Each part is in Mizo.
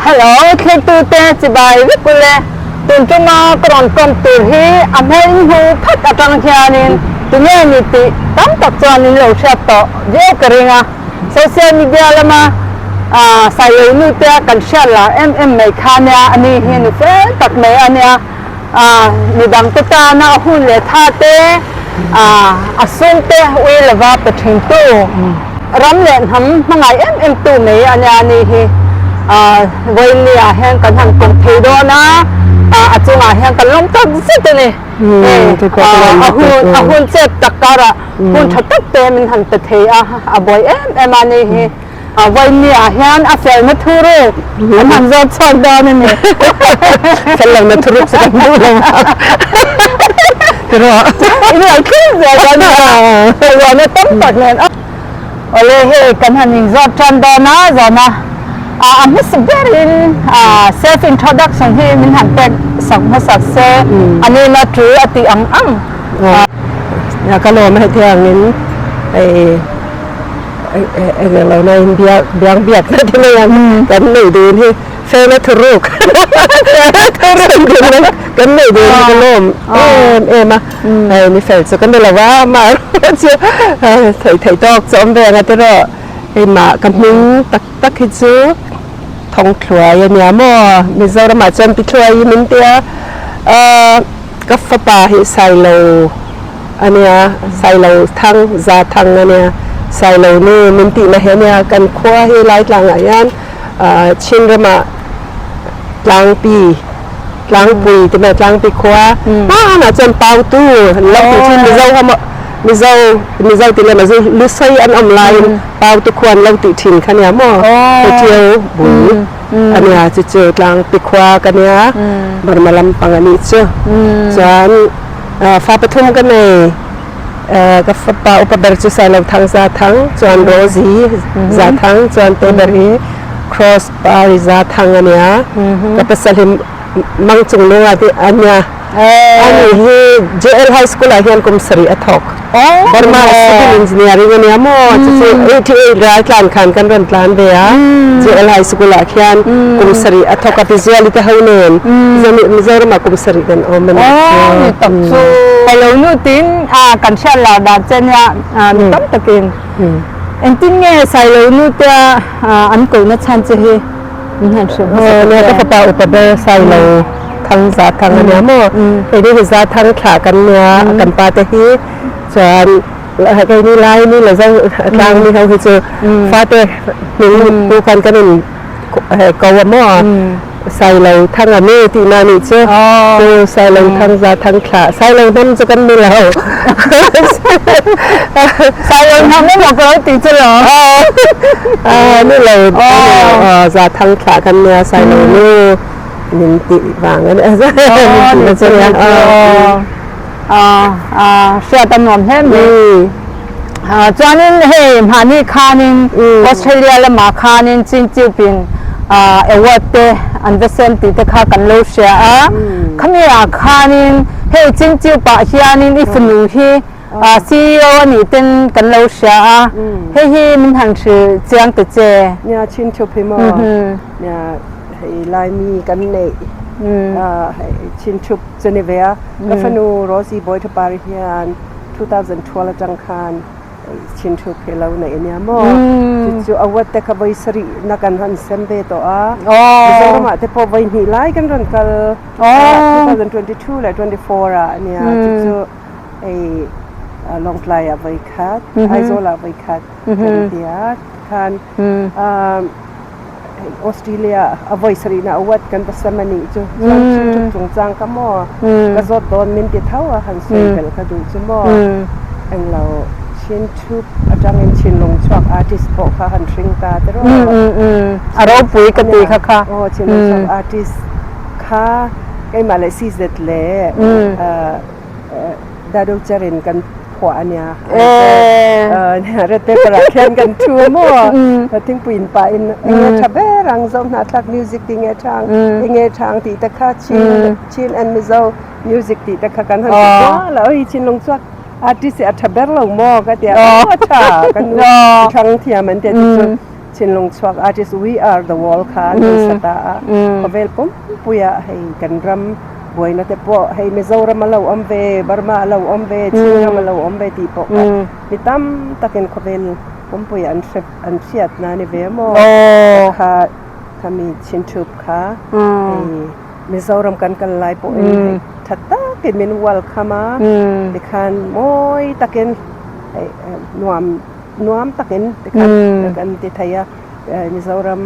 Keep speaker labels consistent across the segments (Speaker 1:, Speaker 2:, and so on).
Speaker 1: Hello thlitu te chibai vek ule tun tuma ka rawn kawm tur hi a hmel in hmu phat atang hianin tunge ni tih tam tak chuan in lo hriat tawh viau ka ring a, social media lama Sailo nu te kan hriat lar em em mai kha nia, ani hi nu fel tak mai ania. Midang te tana a hun leh tha te, a sum te ui lova pe thin tu, ram leh hnam hmangaih em em tu mai a nia ni hi. Vawiinni ah hian kan han kawm thei dawn a, a chungah hian kan lawm tak zet a ni. A hun chet tak karah hun tha tak te min han pe thei a, a buai em em a ni hi. A vawiinni ah hian a felna thuruk an han zawt chhuak dawn a ni.
Speaker 2: Fel lohna thuruk chu kan duh lo a. Tiraw?
Speaker 1: In lo thlir zel dawn a ni. Fel lohna tam tak nen. Awle hei kan han inzawt tan dawn a zawn a, a hmasa berin self introduction hi min han pek sak hmasak se a nihna tul a tih ang ang.
Speaker 2: Ka lawm a hetiangin hei. Eng lo na in biak biang biak na te mai ang kan nei dun hi fela thuruk kan nei dun hi ka lawm em em a hei ni fel chu ka ni lo a mah erawh chu thei thei tawk chu awm ve ang a tiraw hei mah ka hming tak tak hi chu Thawngthluai a nia maw Mizoramah chuan Pithluai hi min tia ka fapa hi Sailo. A nia, Sailo thang, za thang a nia, Sailo nu min tihna hi a nia, kan khua hi lai tlangah hian Chin ramah Tlangpi, Tlangpui ti mai Tlangpi khua hmanah chuan Pautu an lo tih thin Mizo ho maw Mizo Mizo tih leh Mizo Lusei an awm laiin Pautu khua an lo tih thin kha nia maw Hetiau bul a nia chu chu Tlangpi khua ka nia Burma lampang a nih chu chuan Fa pathum ka nei. Ka fapa upa ber chu Sailo Thang Za Thang, chuan Rosie Za Thang, chuan te ber hi Cross Pari Za Thang a nia. Ka pasal hi Mang Cung Lung a nia. Ani hi JL High School ah hian kum sarih a thawk. Burma Civil Engineering a nia maw? Chu chu 88 ral tlan khan kan rawn tlan ve a. JL High School ah khian kum sarih a thawk a, Pizuali te ho nen. Mizoramah kum sarih kan awm a ni.
Speaker 1: Aw ni tak chu. Ka lo nu tin a kan hriat lar dan che nia mi tam takin engtin nge Sailo nu te an kohna chhan che hi min han hrilh hmasa
Speaker 2: ta che. Ka fapa upa ber Sailo Thang Za Thang a nia maw? Keini hi Za Thang thlah kan nia kan pa te hi chuan keini lai ni la zo tlang mi ho hi chu fate hming pu khan kan in ko a maw? Sailo thang a mi tihna a nih chu. Chu Sailo thang za thang thlah. Sailo hnam chu kan ni lo.
Speaker 1: Sailo hnam emaw ka lo ti chu lo.
Speaker 2: Ni lo. Za thang thlah kan nia Sailo nu min tih vang a ni. Min tih na chu nia.
Speaker 1: Hriat a nuam hle mai. Chuanin hei mahni khanin Australia lamah khanin Chin Chiu-pin award te an va sem tih te kha kan lo hria a. Khami ah khanin hei Chin Chiu-pah hianin i fanu hi CEO a nih ten kan lo hria a. Hei hi min han hrilh chiang ta che.
Speaker 2: Nia Chin Chiu-pi maw? Nia hei Laimi kan neih hei Chin Chiu chu ni ve a. Ka fanu Rosie Bawithapari hian 2012 atang khan chin thu phe lo nei ania maw chu chu award te kha vawi sarih na kan han sem ve tawh a Mizoram ah te pawh vawi hnih lai kan rawn kal 2022 leh 24 ah ania chu chu hei Lawngtlai ah vawi khat Aizawl ah vawi khat kan ti a khan Australia a vawi sarihna award kan va sem a nih chu chuan thil chungchang kha maw ka zawt dawn min ti tho a han sawi belh ka duh chu maw englo chin thup atangin Chhinlung chhuak artist pawh kha han hring ta te rawh
Speaker 1: a ropui ka ti kha kha
Speaker 2: aw Chhinlung chhuak artist kha keimah leh CZ leh Dado charin kan phuah a nia. Red paper ah khian kan thu a maw? Thingpui in pah in eng nge tha ber ang Zo hnahthlak music tih nge tha ang eng nge tha ang tih te kha Chin Chin and Mizo music tih te kha kan han ti kual a oi Chinlung chuak artist hi a tha ber lo maw ka ti a aw a tha kan nu thlang thiam an ti a ti chu. Thinlung chhuak artist We Are The World kha an rawn sa ta a, khawvel pumpuia hei kan ram buaina te pawh hei Mizoram a lo awm ve, Burma a lo awm ve, Chin ram a lo awm ve tih pawh kha mi tam takin khawvel pumpuia an hre an hriatna a ni ve maw? Kha khami chhinthup kha hei Mizoram kan kal lai pawhin hei tha takin min welcome a, tikhan mawi takin hei nuam nuam takin tikhan kan ti thei a, Mizoram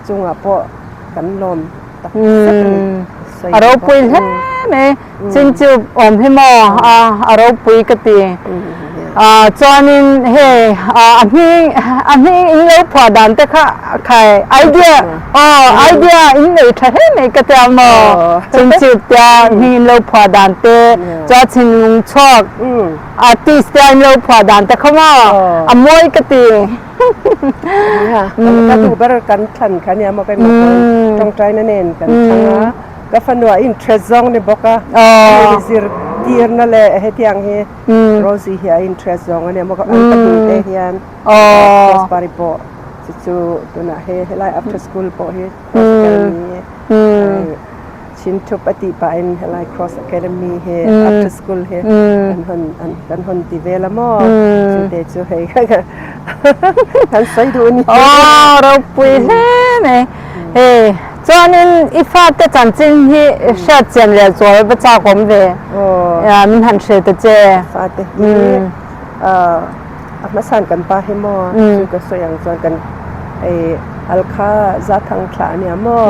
Speaker 2: chungah pawh kan lawm tak zet a ni.
Speaker 1: A ropui hle mai, chin chu awm hi maw a ropui ka ti. Chuanin hei a hming a hming in lo phuah dan te kha khai idea aw idea in nei tha hle mai ka tia maw chin chu tia hming in lo phuah dan te chuan thinlung chhuak artist tia in lo phuah dan te kha maw a mawi ka ti.
Speaker 2: Ka duh ber kan thlan kha nia maw keimah pawn tawngtaina nen kan thlang a, ka fanua interest zawng ni bawk a, mi zirtirna leh hetiang hi Rosie hi a interest zawng a nia maw an pahnih te hian Cross Party pawh chu chu tunah he helai after school pawh hi Cross Academy Chhinthup a tih pahin helai Cross Academy hi after school hi kan hawn kan hawn ti vel a maw chute chu hei kan sawi duh a ni.
Speaker 1: Aw ropui hle mai hei chuanin i fate chanchin hi hriat chian leh zual va chak awm ve min han hrilh ta che.
Speaker 2: Fate hi a hmasan kan pa hi maw chu ka sawi ang chuan kan hei alkha zathang thlah a nia maw.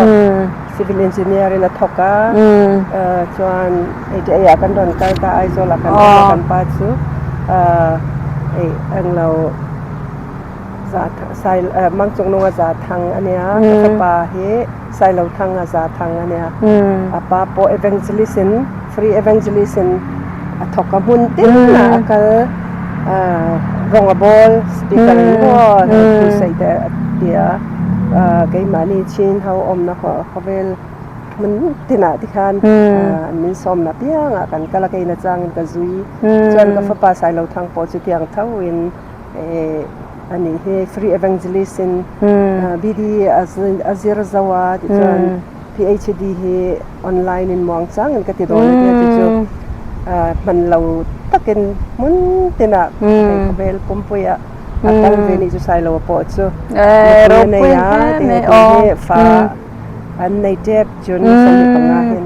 Speaker 2: Civil engineer in a thawk a, chuan hei te eiah kan rawn kal ta Aizawl ah kan awm a kan pa chu hei englo za sai Mangchungnunga za thang a nia ka fapa hi Sailothanga za thang a nia a pa pawh evangelist in free evangelist in a thawk a hmun tin ah a kal rawng a bawl speaker in maw hei thusawi te a ti a. Keimahni chin ho awmna khawvel hmun tinah te khan min sawmna piangah kan kal a, keina changin ka zui. Chuan ka fapa Sailothang pawh chutiang thoin a nih hi Free Evangelist in BD a zir zo a, tichuan PhD hi online in muang changin ka ti dawn a tia chu chu hman lo takin hmun tinah khawvel pumpuiah A kal ve nih chu Sailoa pawh chu nupui a nei a ti hei tun hi fa an nei tep chun fanu panga hian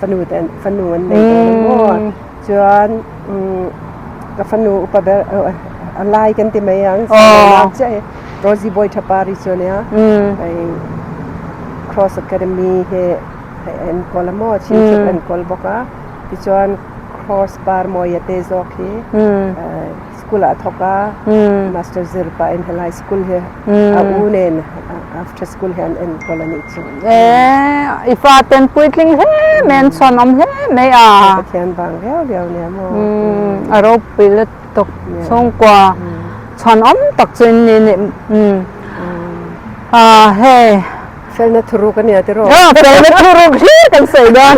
Speaker 2: fanu te fanu an nei dawn a maw chuan ka fanu upa ber a lai kan ti mai ang Sailoa lak chiah hi Rosie Bawithapari chu a nia hei Cross Academy hi hei a enkawl a maw chhingchhip a enkawl bawk a tichuan Cross Parmawia te zawk hi. School ah a thawk a, master zir pahin helai school hi a u nen after school hi an enkawl a nih chu.
Speaker 1: E, i fa ten puitling hle mai an chhuan awm hle mai a.
Speaker 2: Pathian vang viau viau nia maw.
Speaker 1: A ropui lutuk chhungkua chhuan awm tak chu in ni nih. Hei.
Speaker 2: Felna thuruk a nia tiraw?
Speaker 1: Aw, felna thuruk hlir kan sawi dawn.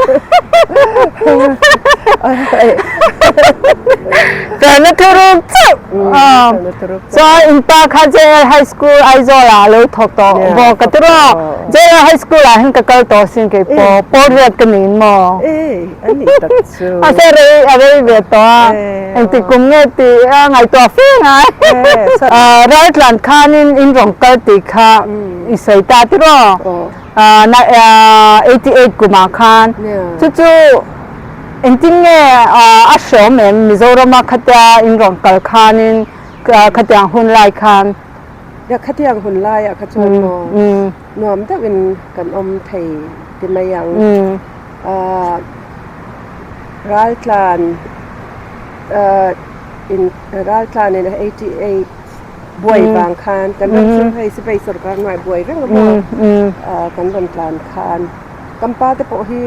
Speaker 1: Felna thuruk chauh. Felna thuruk chauh. Chuan in pa kha JL High School Aizawl ah a lo thawk tawh bawk ka tiraw? JL High School ah hian ka kal tawh sin kei pawh. Pawl riat ka niin maw?
Speaker 2: E, a nih tak chu.
Speaker 1: A se rei a rei ve tawh a. Engtik kum nge tih a ngaihtuah fe ngai. Raltlan khanin in rawn kal tih kha i sawi ta tiraw? 88 kumah khan chu chu engtin nge a hreawm em Mizorama khatia in rawn kal khanin khatiang hun lai khan?
Speaker 2: Ya khatiang hun laiah kha chuan maw nuam deuhin kan awm thei ti mai ang. Raltlan in raltlan in 88 buai vang khan kan ram chu hei sipai sorkar hnuai buai reng a maw kan rawn tlan khan kan pa te pawh hi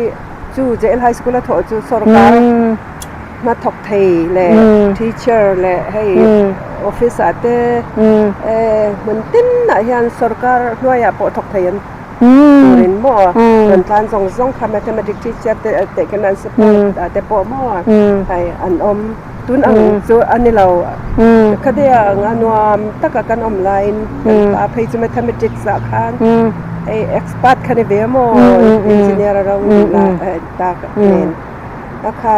Speaker 2: chu JL High School a thawh chu sorkar hma thawk thei leh teacher leh hei office ah te hmun tin ah hian sorkar hnuaiah pawh thawk thei an turin maw rawn tlan zawng zawng kha mathematics teacher te te khan an support ah te pawh maw hei an awm. Tun ang chu a ni lo. Khade ang a nuam taka kan awm laiin kan pa phei chu mathematics ah khan hei expert kha ni ve maw engineer a ro ni la tak nen a kha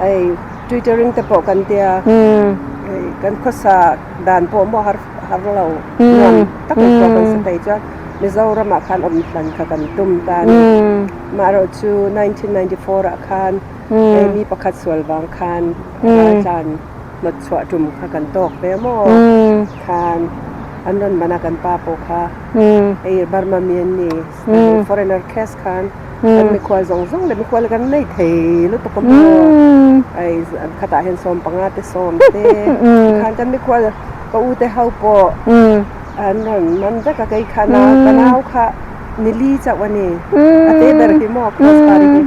Speaker 2: hei tutoring te pawh kan tia hei kan khawsa dan pawh maw har har lo nuam tak in pawh kan sa thei chuan Mizoram ah khan awm hlan kha kan tum ta a ni. Amaherawhchu 1994 ah khan Hei mi pakhat sual vang khan raltlan hnawt chhuah tum kha kan tawk ve maw? Khan an rawn man a kan pa pawh kha hei Burma mi an ni foreigner case khan kan mikhual zawng zawng leh mikhual kan nei thei lutuk a maw? Hei an khatah hian 15 te 10 te khan kan mikhual ka u te ho pawh an rawn man vek a kei kha ka nau kha nili chauh a ni a te ber hi maw cross bar hi.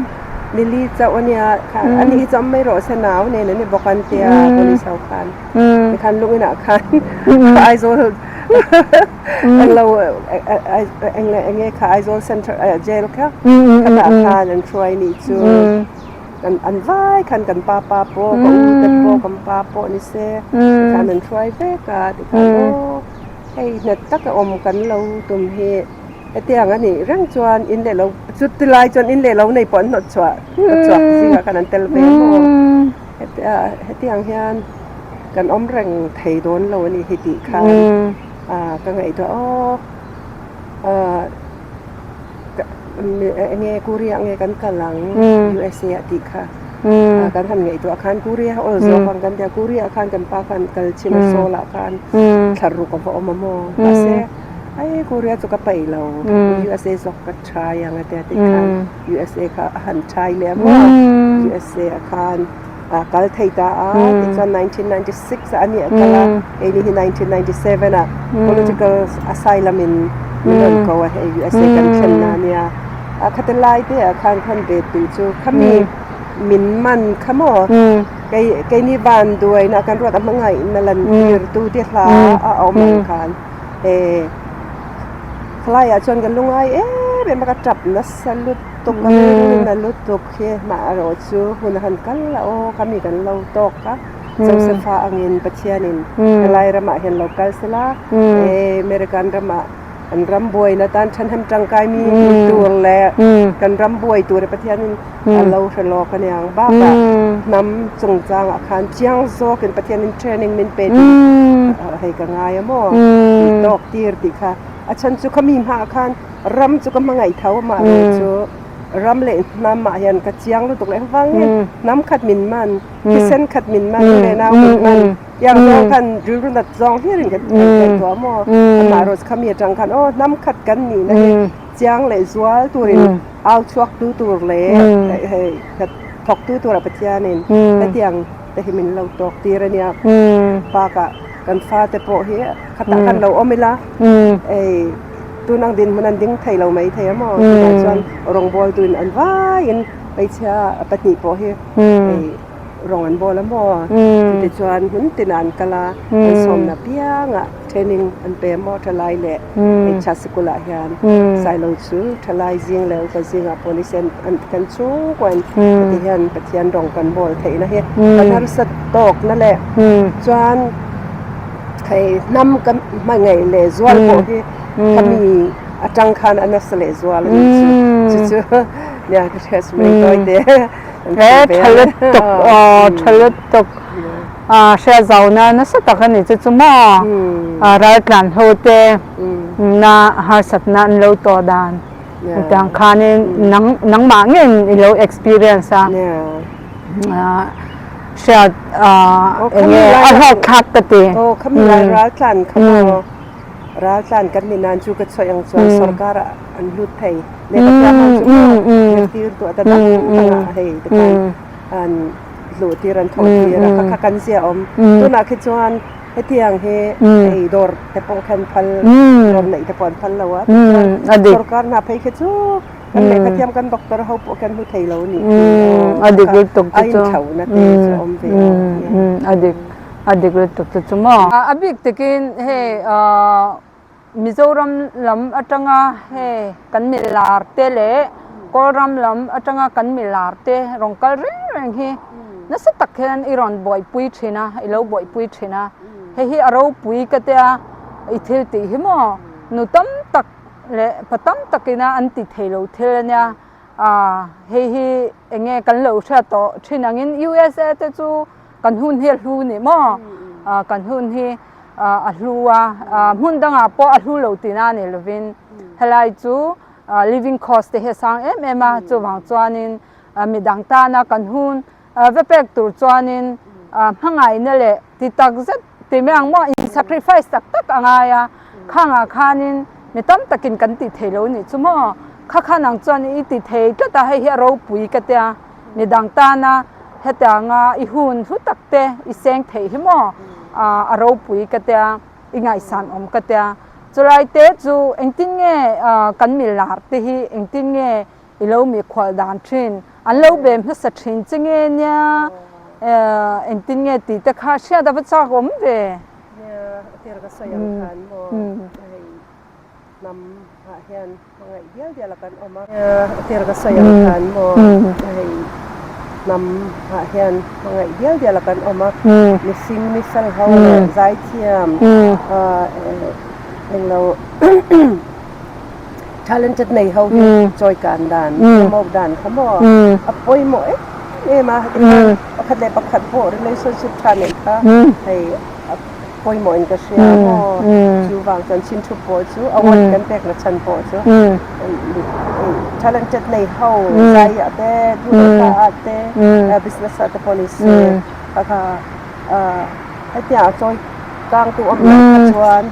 Speaker 2: Nili chauh a nia khan a ni hi chu mai rawh se nau nen an ni bawk an tia police ho khan tikhan lungin ah khan Aizawl englo eng enge kha Aizawl central jail kha khatah khan an hruai nih chu kan an vai khan kan pa pa pawh ka u te pawh kan pa pawh ni se tikhan an hruai vek a tikhan aw hei nghet taka awm kan lo tum hi. Hetiang a nih reng chuan in leh lo chuti lai chuan in leh lo nei pawh an hnawt chhuah hnawt chhuak zingah khan an tel ve maw? Hetia hetiang hian kan awm reng thei dawn lo a nih hi tih khan ah ka ngaihtuah aw ah eng nge Korea nge kan kal ang USA ah tih kha kan han ngaihtuah khan Korea awl zawk ang kan tia Korea ah khan kan pa khan kal chhin a Seoul ah khan thla ruk a va awm a maw mahse. Ai Korea chu ka paih lo USA zawk ka try ang a tia tih khan USA kha a han try leh a maw USA ah khan a kal thei ta a tichuan 1996 ah a nih a kal a keini hi 1997 ah political asylum in min rawn ko a hei USA kan thlen na ania a khati lai te ah khan khan ve tu chu khami min man kha maw kei keini van duaina kan ruat a hmangaihna lan tir tu te hla a awm ang khan. He khalaiah chuan ka lungai em em a ka tap nasa lutuk a rilru lutuk hi amaherawh chu hun a han kal a aw khami kan lo tawk a Josepha angin Pathianin helai ramah hian lo kal sela he American ramah an ram buaina tan thahnem tangkai mi tur leh kan ram buai tur hi Pathianin a lo hre lawk aniang bakah hnam chungchangah khan chiang zawkin Pathianin training min pe tih hei ka ngai a maw tawk tir tih kha a chhan chu khami hmaah khan ram chu ka hmangaih tho amah leh chu ram leh hnamah hian ka chiang lutuk leh vang hian hnam khat min man thisen khat min man leh nau min man tiang zawng khan rilru nat zawng hlirin ka ngaihtuah a maw amah erawh chu khami atang khan aw hnam khat kan nihna hi chiang leh zual turin au chhuak tu tur leh hei thawk tu tura Pathianin hetiang te hi min lo tawk tir a nia bakah kan fate pawh hi khatah khan lo awm ila hei tun ang dinhmun an ding thei lo mai thei a maw chutah chuan rawngbawl tuin an vaiin hmeichhia pahnih pawh hi hei rawng an bawl a maw chutichuan hmun tinah an kal a an sawmna piangah training an pe a maw thalai leh hmeichhia sikul ah hian Sailo chu thalai zing leh upa zingah pawh ni se an kan chhungkaw in heti hian Pathian rawng kan bawl theihna hi kan harsat tawkna leh chuan hei hnam kan hmangaih leh zual pawh hi khami atang khan a nasa leh zual a nih chu chu chu nia ka hriat mai tawi te.
Speaker 1: He tha lutuk aw tha lutuk a hria zauna nasa tak a ni chu chu maw raltlan ho te na harsatna an lo tawh dan tiang khanin nang nangmah ngeiin i lo experience a hriat enge a hlawk thlak ka ti.
Speaker 2: Aw khami lai raltlan kha maw Raltlan kan ni nan chu ka chhuah ang chuan sorkar ah an lut thei lehkha thiam ho chu maw zirtir tu ata dang dang ah hei te khan an hluh tir an thawh tir a kha kha kan zia awm tunah khi chuan hetiang hi hei dawr te pawh khan phal dawr neih te pawh an phal lo a tichuan sorkar hna phei khi chu kan lehkha thiam kan doctor ho pawh kan hmu thei lo a nih khi aw a inthlauhna te chu a awm ve a.
Speaker 1: A dik lutuk chu chu maw? A bik takin hei Mizoram lam atanga hei kan milar te leh Kawlram lam atanga kan milar te rawn kal reng reng hi. Nasa tak hian i rawn buaipui thin a, i lo buaipui thin a. Hei hi a ropui ka tia i thil tih hi maw? Nu tam tak leh pa tam takina an ti thei lo thil a nia. Hei hi eng nge kan lo hriat tawh thin angin USA te chu kan hun hi a hlu ni maw? Kan hun hi a hlu a, hmun dangah pawh a hlu lo tihna a ni lovin helai chu living cost te hi a sang em em a, chuvang chuanin midang tana kan hun va pek tur chuanin hmangaihna leh ti tak zet ti mai ang maw in sacrifice tak tak a ngai a, khangah khanin mi tam takin kan tih thei lo nih chu maw, kha khan ang chuan i ti thei tlat a, hei hi a ropui ka tia, midang tana hetianga i hun hlu tak te i seng theih hi maw a ropui ka tia, i ngaihsan awm ka tia, chulai te chu engtin nge kan milar te hi engtin nge I lo mi khual dan thin, an lo bem hmasa thin che nge nia, engtin nge tih te kha hriat a va chak awm ve.
Speaker 2: Nia, a tir ka sawi ang khan maw hei hnam ah hian hmangaih dial dial a kan awm a. Nia, a tir ka sawi ang khan maw hei hnam ah hian hmangaih dial dial a kan awm a, mihring mi fel ho leh zaithiam englo Talented nei ho hi chawi kan dan, promote dan kha maw a pawimawh em em a, heti khan pakhat leh pakhat pawh relationship tha neih kha hei a pawimawh in ka hria maw, chu vang chuan chin thu pawh chu award kan pek na chhan pawh chu talented nei ho zai ah te, thu leh hla ah te, business ah te pawh ni se kha kha hetiang a chawi kang tu awm loh kha chuan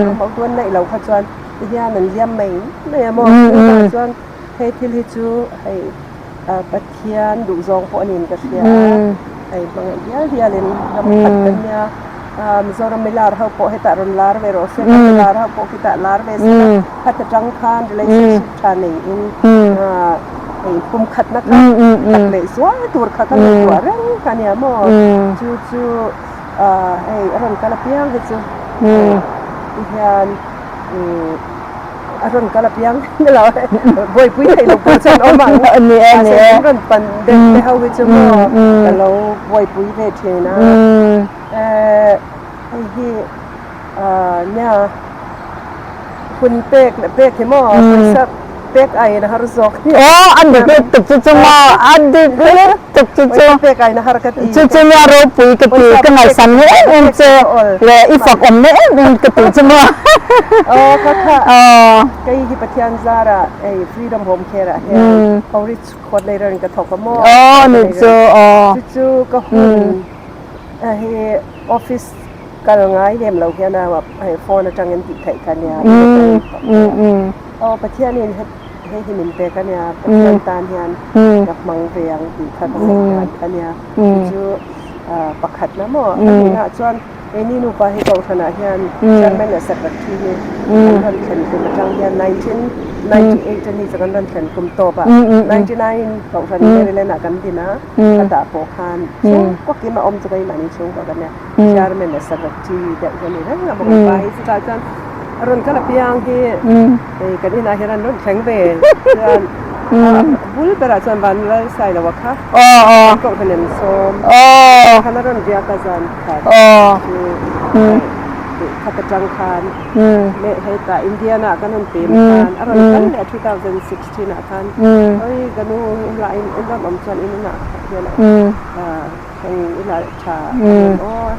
Speaker 2: promote tu an neih loh kha chuan Ti hian an liam mai mai a maw? Chuvang chuan hei thil hi chu hei Pathian duhzawng pawh a niin ka hria a, hei hmangaih dial dialin ram khat kan nia, Mizoram mi lar ho pawh hetah rawn lar ve rawh se, kan mi lar ho pawh khitah lar ve se la, khata tang khan relationship tha neiin hei kum khatna kha tak leh zual tur kha ka ngaihtuah reng kha nia maw? Chu chu hei a rawn kal apiang hi chu ti hian. a rawn kal apiang ni lo buaipui theih loh pawh chuan awm ang mahse an rawn pan deuh te ho hi chu maw ka lo buaipui ve thin a hei hi nia hun pek leh pek hi maw pawisa pek aiin a har zawk
Speaker 1: aw a dik lutuk chu chu maw a dik lutuk chu chu
Speaker 2: pek aiin a har ka ti
Speaker 1: chu chu nia ropui ka ti ka ngaihsan em em che leh i fak awmna em em ka ti chu maw
Speaker 2: aw kha kha kei hi Pathian zara hei Freedom Home Care ah hian outreach coordinator in ka thawk a maw
Speaker 1: aw ni chu aw
Speaker 2: chu chu ka hun hei office kal ngai lem lo hian a hei phone atangin tih theih ka nia Aw Pathianin hei hi min pek a nia, Pathian tan hian ka hmang ve ang tih kha ka ngaihtuah a nia. Chu chu pakhatna maw? A nihnaah chuan keini nupa hi Kohhranah hian Chairman leh Secretary hi kan rawn thlen kum atang hian 1998 a ni chu kan rawn thlen kum tawp ah 99 Kohhran Maryland ah kan din a, khatah pawh khan chhungkaw kim a awm chu keimahni chhungkaw kan nia. Chairman leh Secretary deuh hi a ni reng a bawk ang pa hi chutah chuan a rawn kal apiang hi hei kan inah hian an rawn thleng ve chuan a bul berah chuan Vanlal Sailoa kha an kohhran an sawm khan a rawn riak a zan khat chu khat atang khan leh hetah Indiana kan rawn pem khan a rawn kal leh a 2016 ah khan oi ka nu inlah in rawn awm chuan in inah hian Thleng ila tha a awm aw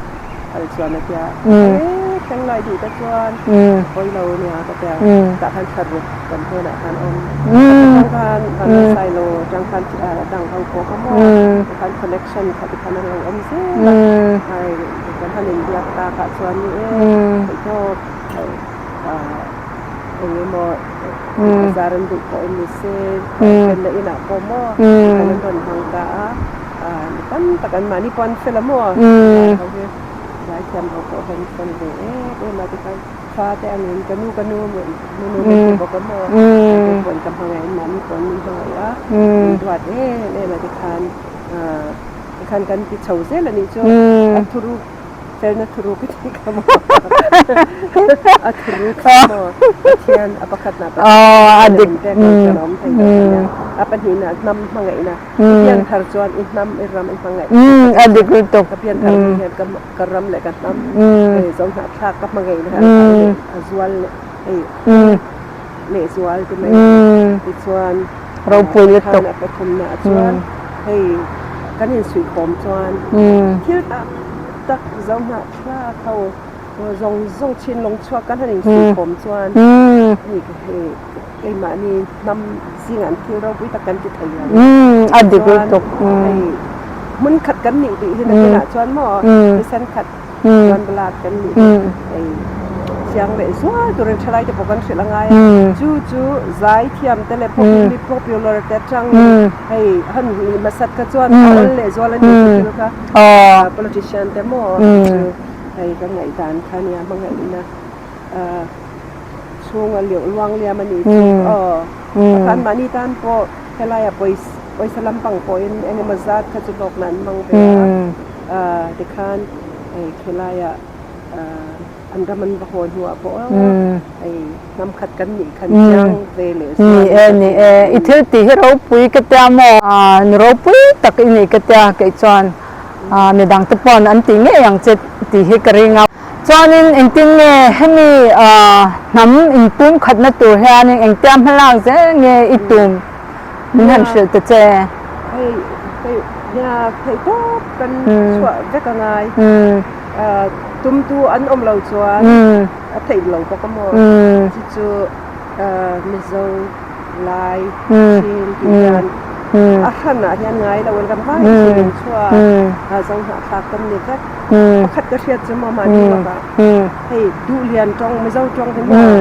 Speaker 2: kal chuan a tia e thleng lai duh te chuan a pawi lo nia ka tia tah khan thla ruk kan hnenah khan awm atang khan Vanlalsailo atang khan dang ho pawh kha maw tikhan connection kha tikhan a lo awm zel a ai kan han inbiak takah chuan ni e theihtawp eng emaw bazar an duh pawh in ni se thlenna inah pawh maw tikhan an rawn hmang ta a. Mi tam tak an mahni pawh an fel a maw? Ho hi zaithiam ho pawh hian fel ve em em a tikhan fa te angin ka nu ka nu nu nu min ti bawk a maw? Kei pawhin ka hmangaih an mahni pawh an min hmangaih a min duat em em a tikhan tikhan kan ti chho zel a nih chu a thuruk felna thuruk i tih kha maw? A thuruk kha maw? Pathian a pakhatna Pathian a dik pek lo chuan a awm thei lo a nia. A pahnihna hnam hmangaihna. I pianthar chuan i hnam, i ram i hmangaih.
Speaker 1: A dik lutuk.
Speaker 2: Ka pianthar hnu hian ka ka ram leh ka hnam hei zohnahthlak ka hmangaihna hi a kal leh a zual leh hei lehzual ti mai tichuan
Speaker 1: Ropui lutuk.
Speaker 2: Khan a pathumna ah chuan hei kan insuihkhawm chuan thil tam tak zohnahthlak ho zawng zawng chhinlung chhuak kan han insuihkhawm chuan hei hei keimahni hnam zingah an thil ropui tak kan ti thei ang.
Speaker 1: A dik lutuk.
Speaker 2: Hei hmun khat kan nih tih hi nakinah chuan maw thisen khat chuan blood kan nih hi hei chiang leh zual turin thalai te pawh kan hrilh a ngai a. Chu chu zai thiam te leh mi popular te atangin hei han hmasat kha chuan a awl leh zual a ni chu thil kha politician te maw chu hei ka ngaihdan kha nia hmangaihna. Chhung a liuh luang liam a nih chu aw. Pakhat mahni tan pawh helaia pawisa lampang pawhin eng emaw zat kha chu hlawkna an hmang ve a, tikhan hei khelaia an ram an va haw hnuah pawh hei hnam khat kan nih khan chiang ve leh
Speaker 1: zual Ni e, ni e, i thil tih hi ropui ka tia maw? Ni ropui tak i nih ka tia kei chuan midang te paw'n an tih ngei ang che tih hi ka ring a. Chuanin engtin nge hemi hnam inpum khatna tur hianin engtia hmalak zel nge i tum min han hrilh ta che?
Speaker 2: Hei hei nia theih tawp kan chhuah vek a ngai. Tumtu an awm lo chuan a theih lo bawk a maw? Chu chu Mizo Lai Chin tih hian a hranah hian ngai lo in kan vai chin in chhuah Zohnahthlak kan ni vek. Pakhat ka hriat chu maw mahni lawkah hei Duhlian tawng Mizo tawng hi maw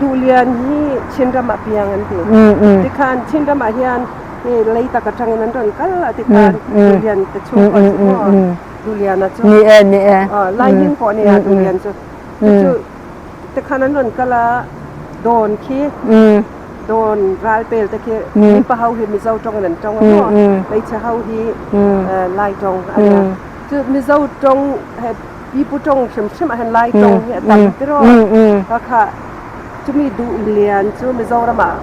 Speaker 2: Duhlian hi Chinram ah piang an ti. Tikhan Chinram ah hian hei lei tak atangin an rawn kal a tikhan Duhlian te chhungkua chu maw Duhliana chu Lai hming pawh a nia Duhlian chu chu Tikhan an rawn kal a, dawn khi, dawn ral pel te khi mipa ho hi Mizo tawngin an tawng a maw, hmeichhe ho hi Lai tawng a nia. Chu Mizo tawng he pipu tawng hrim hrim ah hian Lai tawng hi a tam tiraw. Kha kha chumi duh lian chu Mizoram ah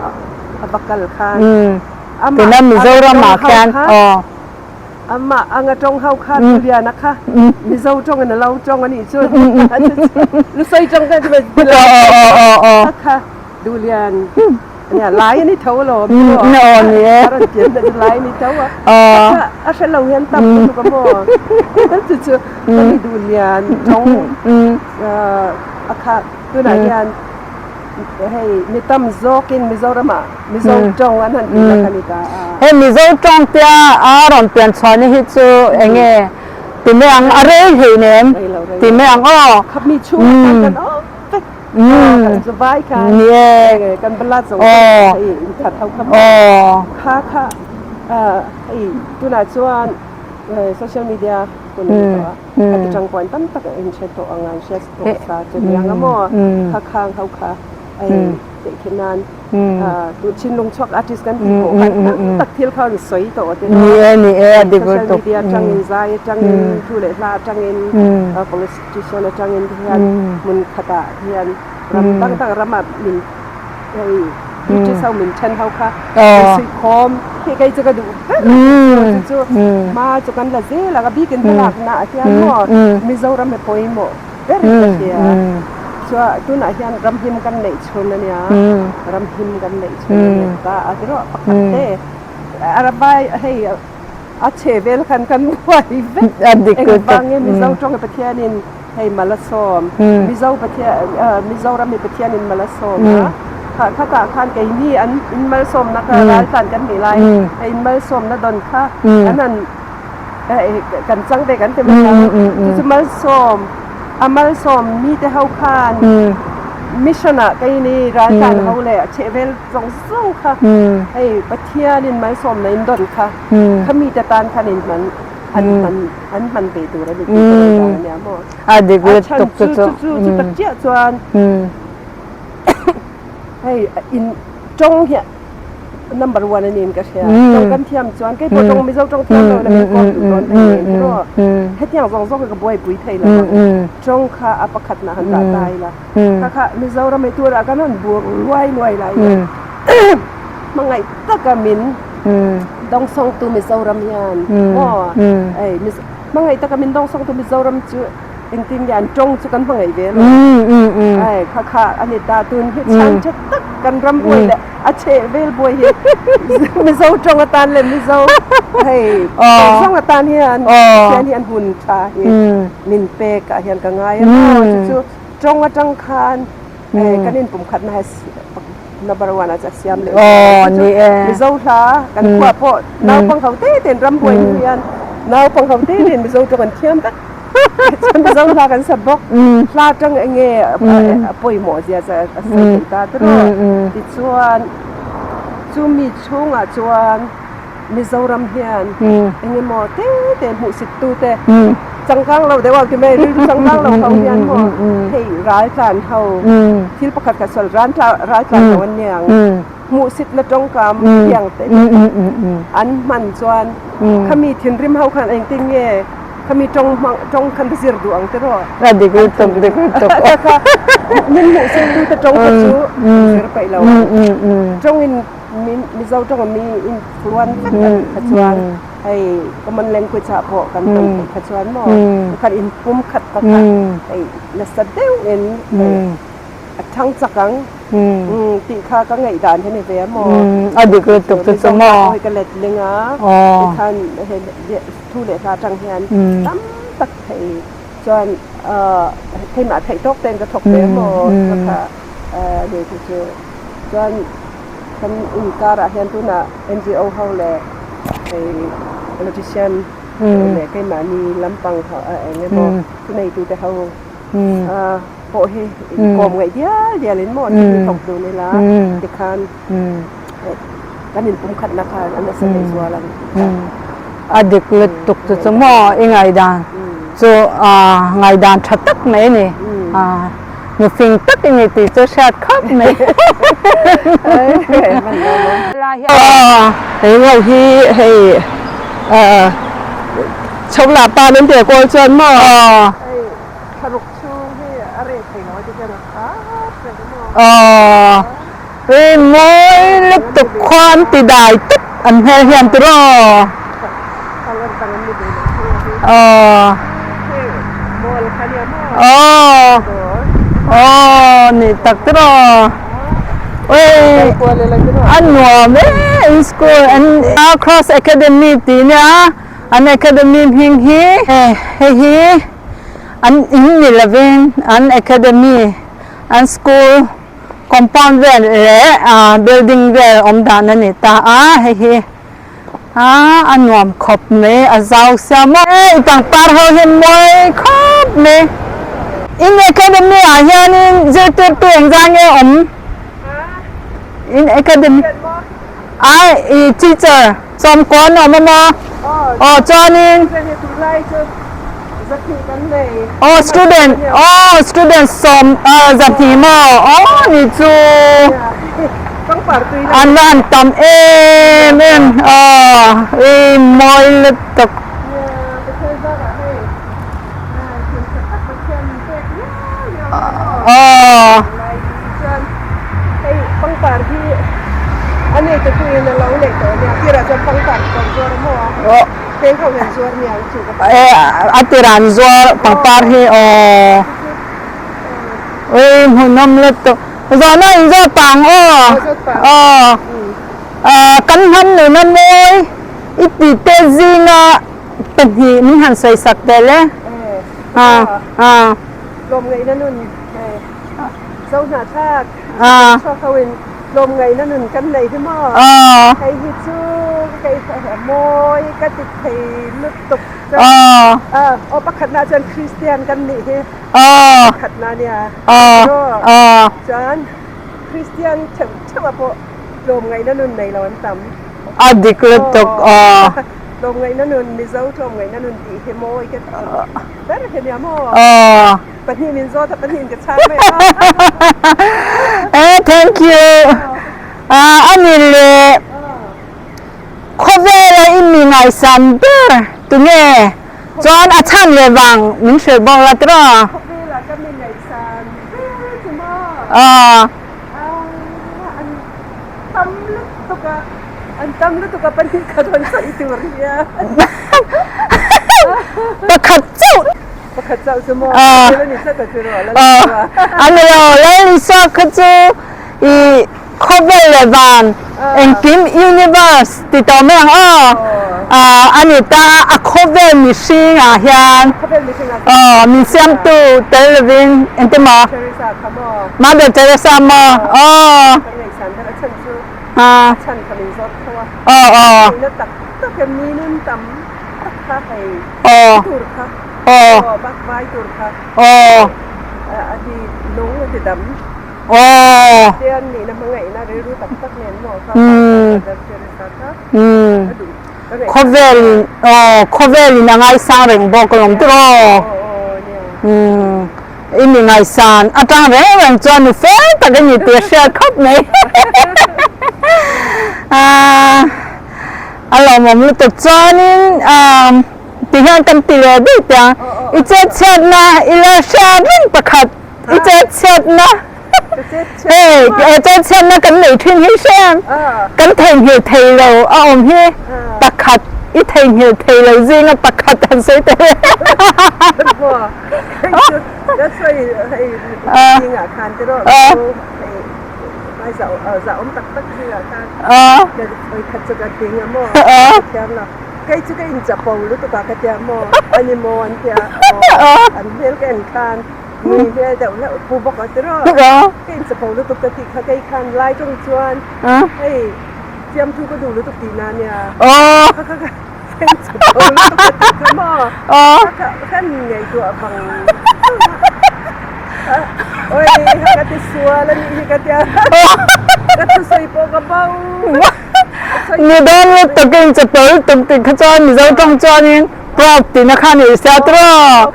Speaker 2: a va kal khan amah
Speaker 1: Mizoram ah khan
Speaker 2: Amah anga tawng ho kha Juliana kha Mizo tawngin a lo tawng a nih chu. Lusei tawng kha chu kha kha Duhlian nia lai a ni tho alawm a rawn pian na chu lai a ni tho a. Kha a hre lo hian tam lutuk a maw. Chu chu ka ni Duhlian tawng a kha tunah hian Hei mi tam zawkin Mizoramah Mizo tawng an han tih tak a ni ta a.
Speaker 1: Hei Mizo tawng tia a rawn pian chhuahna hi chu eng nge ti mai ang a rei hlei nem ti mai ang aw.
Speaker 2: Khap mi chhungah khan kan awm vek kan zu vai khan kan bala zawng zawng hei inkhat ho kha maw kha kha hei tunah chuan social media hun a ni tawh a. A ti tangkawn tam tak in hre tawh ang a, an hre tawh sa che niang a maw? Kha khang ho kha hei teh khi nan tu Chinlung chhuak artist kan tih pawh khan tam tak thil kha an sawi tawh te
Speaker 1: Ni e, ni e, a dik
Speaker 2: Social media atangin, zai atangin, thu leh hla atangin, politician atangin te hian hmun khatah hian ram dang dang ramah min hei British ho min then ho kha min suih khawm khi kei chu ka duh ber a ni chu chu hma chu kan la zel ang a bikin hmalak na ah hian maw Mizoram hi pawimawh ber in ka hria chua tunah hian ramhim kan neih chhun a nia ramhim kan neih chhun a nia ta a ti rawh pakhat te a hei a chhe vel khan kan buai vek engvangin Mizo tawng Pathianin Hei Malasawm, Mizo Pathian, Mizoram hi Pathianin Malasawm a, kha khatah khan keini an in malsawmna kha raltlan kan nih lai, hei in malsawmna dawn kha an han kan chang ve kan ti mai ang, chu chu malsawm, a malsawm mite ho khan mission ah keini raltlan ho leh a chhehvel zawng zawng kha hei Pathianin malsawmna in dawn kha, kha mite tan khan in hman. An hman an hman ve tur a ni tih ka ngaihdan a nia maw.
Speaker 1: A dik
Speaker 2: A chhan chu chu chu chu tak chiah chuan hei in tawng hi number one a niin ka hria. Tawng kan thiam chuan kei pawh tawng Mizo tawng thiam lo ila min kawm duh dawn thei em tiraw. Hetiang zawng zawng hi ka buaipui thei lo ang. Tawng kha a pakhat nah han dah ta ila. Kha kha Mizoram hi turah kan han bur luai luai lai hian. Hmangaih taka min dawngsawngtu Mizoram hian maw hei hmangaih taka min dawngsawngtu Mizoram chu engtin nge an tawng chu kan hmangaih ve lo hei kha kha a ni ta tun hi chhan tha tak kan ram buai leh a chheh vel buai hi Mizo tawng atan leh Mizo hei tawng atan hian Pathian hi an hun tha hi min pek ah hian ka ngai a maw chu chu tawng atang khan kan inpumkhatna hi Number one a siam leh
Speaker 1: Aw ni e.
Speaker 2: Mizo hla kan khua pawh naupang ho te ten ram buai hnu hian naupang ho te ten Mizo tawng an thiam vek. Chuan Mizo hla kan sa bawk. Hla tang enge a pawimawh zia chu a sawi thei ta tawh. Tichuan chumi chhungah chuan Mizoram hian engemaw te te hmuhsit tu te changkang lo deuh ang ti mai rilru changkang lo ho hian maw hei ral tlan ho thil pakhat kha sawl ral tlan ho an nia ang hmuhsit na tawngkam thiang te an hman chuan khami thinrim ho khan engtin nge khami tawng hmang tawng khan zir duh ang te rawh
Speaker 1: a dik lutuk dik lutuk
Speaker 2: kha min hmuhsit tu te tawng kha chu zir peih lo ang tawngin Mizo tawng a mi in fuan vek a nih kha chuan hei common language ah pawh kan hman theih kha chuan maw pakhat in pum khat pakhat hei nasa deuh in hei a thang chak ang tih kha ka ngaih dan hi a ni ve a maw
Speaker 1: a dik lutuk chu chu maw
Speaker 2: Mizo ka let ling a tikhan hei thu leh hla atang hian tam tak hei chuan keimah theih tawk ten ka thawk ve a maw kha kha ni chu chu chuan Kan inkarah hian tunah NGO ho leh hei politician leh keimahni lampang ho eng emaw thuneitute ho pawh hi inkawm ngaih dial dial in maw thil hi thawk dun ila tikhan kan inpumkhatna khan a nasa leh zual ang tih kha.
Speaker 1: A dik lutuk chu chu maw i ngaihdan chu ngaihdan tha tak mai a ni. Nufing tak i ni tih chu hriat khawp mai.
Speaker 2: Hei ngo hi hei chho lah pa nan te kawl chuan maw. Hei thlaruk chhung hi a reh thei lo a ti hian a khat reng maw.
Speaker 1: Hei mawi lutuk khuan ti dai tawp an hmel hian tiraw. Aw aw ni tak tiraw ui a nuam e in school an Cross Academy tih nia an academy hming hi hei hi an in ni lovin an academy an school compound vel leh building vel awm dan a ni ta a hei hi. A a nuam khawp mai a zau sia maw e i pangpar ho hi mawi khawp mai in academy ah hianin zirtirtu engzah nge awm in academy a i teacher sawmkawn a awm a maw aw chuanin aw student aw student sawm zahnih maw aw ni chu. An va han tam em em aw i mawi lutuk. Aw. A tirah an zuar pangpar hi aw. Ui hmuhnawm lutuk. Zawhna in zawt pah ang aw. Aw. Kan hnam nuna mawi i ti te zinga pahnih min han sawi sak tel e.
Speaker 2: Tlawmngaihna nun Zohnahthlak chhuak ho in tlawmngaihna nun kan nei hi maw? Hei hi chu ka mawi ka ti thei lutuk chuan aw pakhatna chuan Kristian kan nih hi pakhatna nia chuan Kristian theuh theuh ah pawh tlawmngaihna nun nei lo an tam.
Speaker 1: A dik lutuk aw.
Speaker 2: Tlawmngaihna nun Mizo tlawmngaihna nun tih hi mawi ka ti ber hi nia maw? Pahnih min zawt a pahnih in ka chhang mai a.
Speaker 1: Eh thank you. A ni le khawvela i mi ngaihsan ber tunge chuan a chhan leh vang min hrilh bawk la tiraw?
Speaker 2: Khawvela ka mi ngaihsan ber chu maw? An tam tam lutuk a, an tam lutuk a pahnih khat rawn sawi tur hi a.
Speaker 1: Pakhat chauh.
Speaker 2: Pakhat chauh chu maw? Thil a ni tlat a chu rawh, Lal Isua.
Speaker 1: A ni lo, Lal Isua kha chu i khawvel leh van engkim universe ti tawh mai ang aw. A ni ta a, a khawvel mihring ah hian min siamtu tel lovin engtin maw? Mother Teresa maw? Aw. Aw aw. Aw. Aw. Aw. Aw. Umm. Umm. Khawvelin aw khawvelin a ngaisang reng bawk alawm tawh aw. Umm. I mi ngaihsan atang reng reng chuan mi fel tak a ni tih a hriat khawp mai. A lawmawm lutuk chuanin ti hian kan ti leh daih teh ang. I chetchhiatna i la hriat reng pakhat i chetchhiatna hei chetchhiatna kan neih thin hi hrem kan theihnghilh thei lo a awm hi pakhat i theihnghilh thei lo zinga pakhat han sawi teh le. Ni dawn lutuk in chapo lutuk tih kha chuan Mizo tawng chuanin proud tihna kha a ni sia tiraw?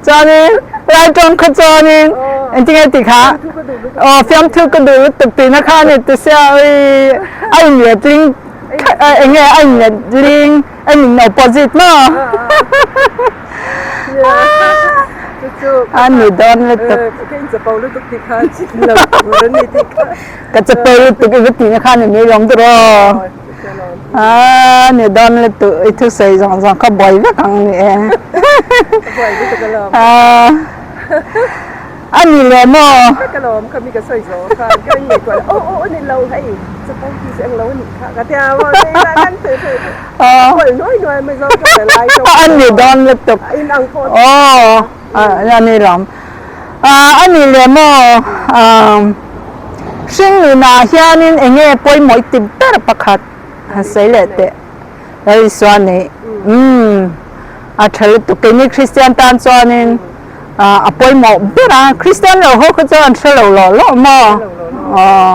Speaker 1: Chuanin Lai tawng kha chuanin engtin nge tih kha aw fiamthu ka duh lutuk tihna kha a ni ti sia ui a inletling Eng nge a inlet ling a in opposite maw? A ni dawn lutuk. Ka chapo lutuk i va tihna kha ni mai lawm tur aw. A ni dawn lutuk i thusawi zawng zawng kha buai vek ang ni e. A ni le maw?
Speaker 2: Ka lawm kha mi ka sawi zawh khan ka in ngaihtuah leh aw aw ni lo hei chapo ti chu englo a nih kha ka tia maw hei lah kan thei thei pawlh nuai nuai mai zawng ka lai tawh
Speaker 1: a ni dawn lutuk
Speaker 2: a in ang pawh
Speaker 1: aw a ni lawm a ni le maw hringnunah hianin eng nge pawimawh i ti ber pakhat han sawi leh teh Lal Isua neih umm a tha lutuk keini Kristian tan chuanin a pawimawh ber a Kristian lo ho kha chuan an hre lo lawh lawh maw aw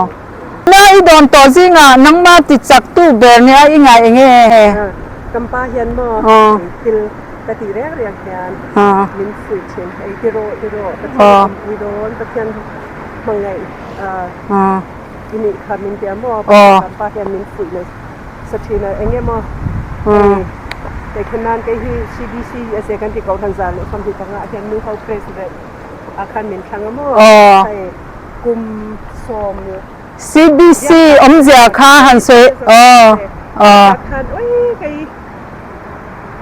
Speaker 1: na i dawn tawh zingah nangma ti chak tu ber nia i ngai eng nge
Speaker 2: Kampa hian maw thil ka tih reng reng hian min fuih thin hei ti rawh ti rawh Pathian awmpui dawn Pathian hmangaih i nih kha min tia maw Kampa hian min fuih nasa. Sa thin a eng emaw hei kei khan nan kei hi CBC a che kan ti kohhran 125 ah hian nu ho president ah khan min thlang a maw hei kum sawm
Speaker 1: CBC awmzia kha han sawi aw
Speaker 2: aw khan ui kei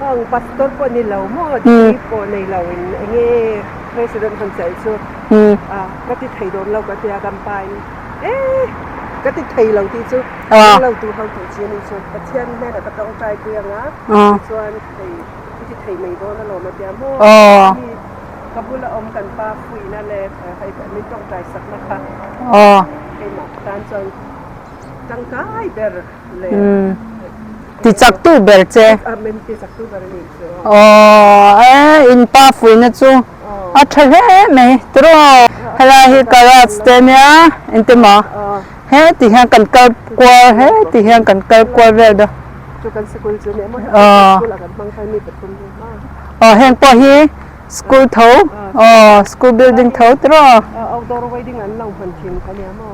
Speaker 2: heng pastor pawh ni lo maw degree pawh nei lo in enge president han chelh chu ka ti thei dawn lo ka tia kan pa in E! Ka ti thei lo tih chu eng lo tu ho tih chi a nih chu. Pathian hnenah ka tawngtai pui ang a, tichuan hei i ti thei mai dawn alawm a tia maw? Mi ka bula awm kan pa fuihna leh hei min tawngtai sakna kha keimah tan chuan tangkai ber leh
Speaker 1: Ti chaktu ber che.
Speaker 2: Min ti chaktu ber a nih chu.
Speaker 1: Aw, e in pa fuihna chu. A tha hle mai tiraw helai hi garage te ania engti maw heti hian kan kal kual heti hian kan kal kual vel dawn aw heng pawh hi school tho aw school building tho tiraw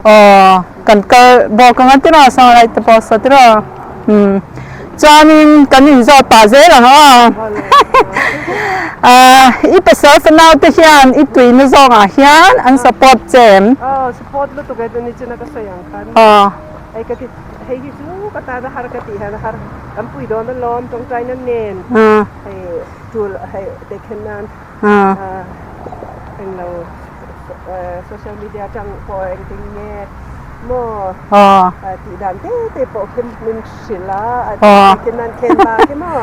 Speaker 1: aw kan kal bawk anga tiraw sanglai te pawh saw tiraw umm. Chuanin kan inzawt pah zel ang aw. I pasal fanau te hian i tuina zawngah hian an support che em?
Speaker 2: Aw, support lutuk e, tuni chuna ka sawi ang khan.
Speaker 1: Aw.
Speaker 2: Hei ka ti hei hi chu ka tan a har ka tih hian a har kan pui dawn alawm tawngtaina nen hei tul hei tehkhen nan englo social media atang pawh engtin nge maw tih dan te te pawh khi min hrilh a tehkhen nan khen ba khi maw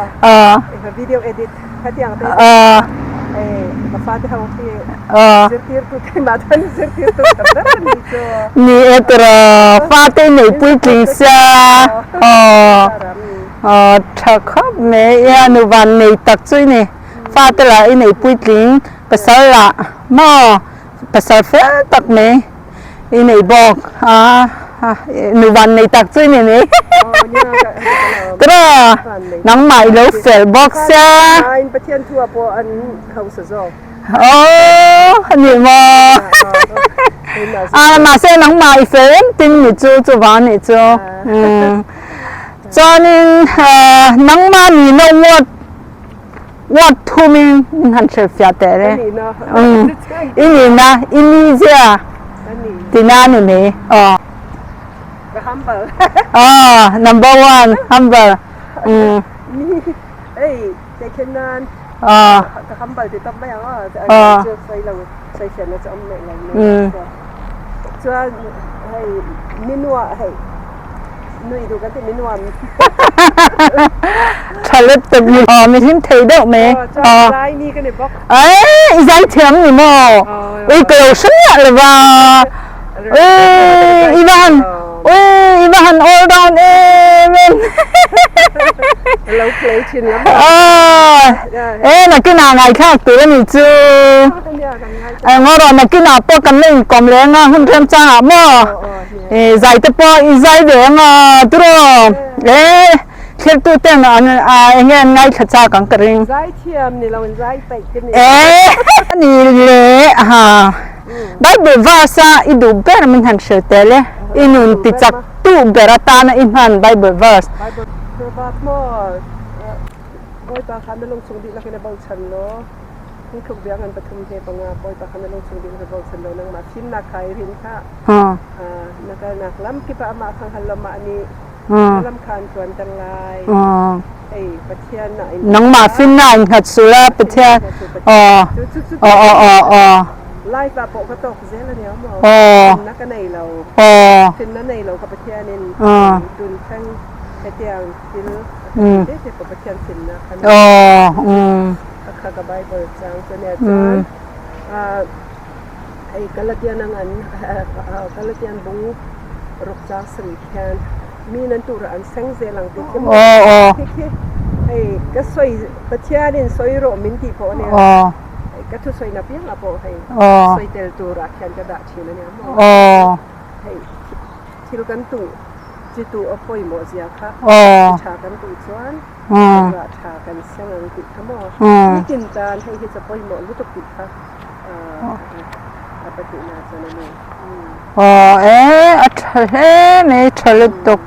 Speaker 2: video edit khatiang te hei ka fate ho khi zirtirtu keimah chuan zirtirtu ka ber a ni chu.
Speaker 1: Ni e tiraw fate i nei puitling sia aw aw tha khawp mai ia nuvan nei tak chu i ni fate lah i nei puitling pasal lah maw pasal fel tak mai i nei bawk a nuvan nei tak chu i ni mai tiraw nangmah i lo fel bawk sia. Aww a nih maw? A mahse nangmah i fel em tin ni chu chuvang nih chu. Chuanin nangmah nihna word word thumin min han hrilhfiah teh le. I nihna i mizia tina ni mai. Aw.
Speaker 2: Ka humble.
Speaker 1: Aw number one humble.
Speaker 2: Ei Tehkhen nan ka humble ti tawp mai ang aw chu sawi lo sawi hriatna chu awm leh lo mai chuan hei minua hei nui duh kan ti minua
Speaker 1: tha let tak ni aw mi hlim thei deuh mai
Speaker 2: chuan zai ni ka ni bawk
Speaker 1: ai i zai thiam ni maw ui ka lo hre miah lo va ui i va han ui i va han all round em em
Speaker 2: Lo play thin lam
Speaker 1: e nakinah ngaithlak tur a nih chu eng erawh nakinah pawh kan la inkawm leh anga hun remchangah maw e zai te pawh i zai ve anga turaw e thlir ten an eng nge an ngaithla chak ang ka ring
Speaker 2: zai thiam ni lo in zai peih ka ni
Speaker 1: e ani le ha Bible verse a i duh ber min han hrilh tel e i nun ti chak tu ber atana i hman Bible verse.
Speaker 2: Bible Proverb maw Bawipa kha na lungchung dihlak in a bochan law phungthluk bia ngan pathum he panga Bawipa kha na lungchung dihlak in a bochan law nangmah fimnak kha i rin hlah na kalnak lam kip ah amah kha hngal law mah nih na lam kha an tluanter lai hei Pathian ah in
Speaker 1: nangmah fimnak in hngat sul a Pathian aw aw aw aw
Speaker 2: Life ah pawh ka tawk zel a nia maw? Thinna ka nei lo. Thinna nei lo ka Pathianin tun thleng hetiang thil a ka ti te te pawh Pathian thinna kha ni. A kha ka Bible chang chu nia chuan hei Galatian ang an Galatian bung ruk chang sarih khian mi nan turah an seng zel ang tih khi maw? Khi khi hei ka sawi Pathianin sawi rawh min tih pawh ania. Ka thusawi na piangah pawh hei sawi tel turah khian ka dah thin a nia maw? Hei thil kan tuh chi tuh a pawimawh zia kha chi tha kan tuh chuan rah tha kan seng ang tih kha maw? Nitin tan hei hi chu pawimawh lutuk tih kha a pahnihna chuan a ni.
Speaker 1: Aw e a tha hle mai tha lutuk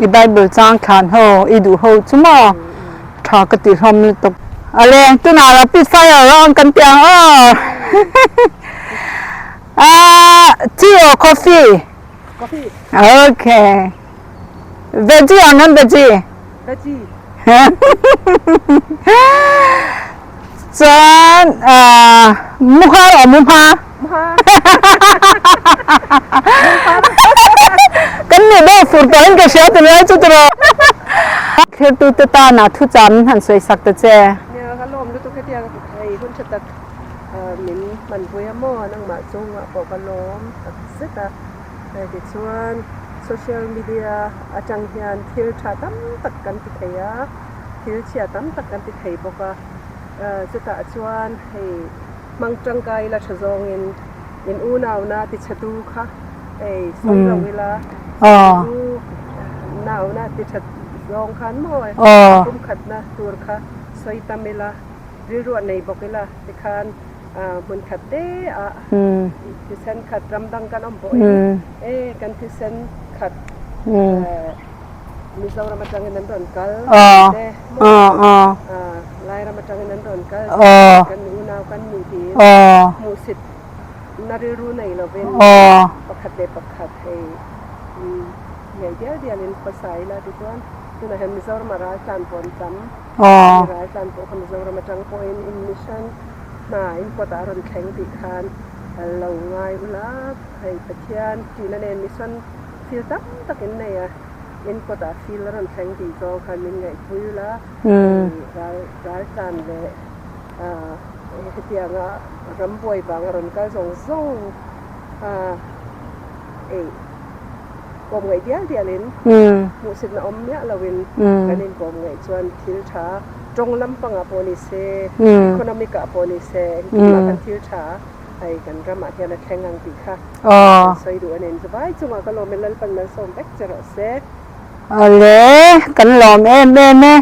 Speaker 1: i bible chang thlan ho i duh ho chu maw? Tha ka ti hlawm lutuk. A leng tunah rapid fire round kan ti ang aw. Ah, tea or coffee?
Speaker 2: Coffee.
Speaker 1: Okay. Veggie or non veggie?
Speaker 2: Veggie.
Speaker 1: Chuan muhar or muhma?
Speaker 2: Muhar.
Speaker 1: Kan nih deuh fur tawh in ka hria ti lai chu tiraw. Thirtute tana thu cham han sawi sak ta che.
Speaker 2: Nia ka lawm lutuk hetiang hei hun tha tak min hmanpui a maw nangmah chungah pawh ka lawm tak zet a hei tichuan social media atang hian thil tha tam tak kan ti thei a thil chhia tam tak kan ti thei bawk a chutah chuan hei hmang tangkai ila tha zawngin in unauna ti chhe tu kha hei sawi lo ila u nauna ti tha zawng khan maw kum khatna tur kha sawi tam ila rilruah nei bawk ila tikhan hmun khat te ah thisen khat ram dang kan awm pawhin e kan thisen khat Mizoram atangin an rawn kal te maw Lairam atangin an rawn kal kan unau kan ni tiin hmuhsit na rilru nei lovin pakhat. 01 hei ngei dial dial in khawsa ila tichuan tunah hian Mizoram ah ral tlan pawh an tam ral tlan pawh kha Mizoram atang pawhin in mission hna in kawtah a rawn thleng tih khan lo ngai ula hei Pathian tina nen mission thil tam tak in nei a in kawtah thil a rawn thleng tih zawng khan min ngaihpui ula ral ral tlan leh hetianga rambuai vang a rawn kal zawng zawng a ei kawm ngaih dial dial in hmuhsitna awm miah lo in kan inkawm ngaih chuan thil tha tawng lampangah pawh ni se economic ah pawh ni se engtin mah kan thil tha hei kan ramah hian a thleng ang tih kha kan sawi duh a ni. Vai chungah ka lawm e Lalpan malsawm vek che rawh se.
Speaker 1: Awle, kan lawm em em e.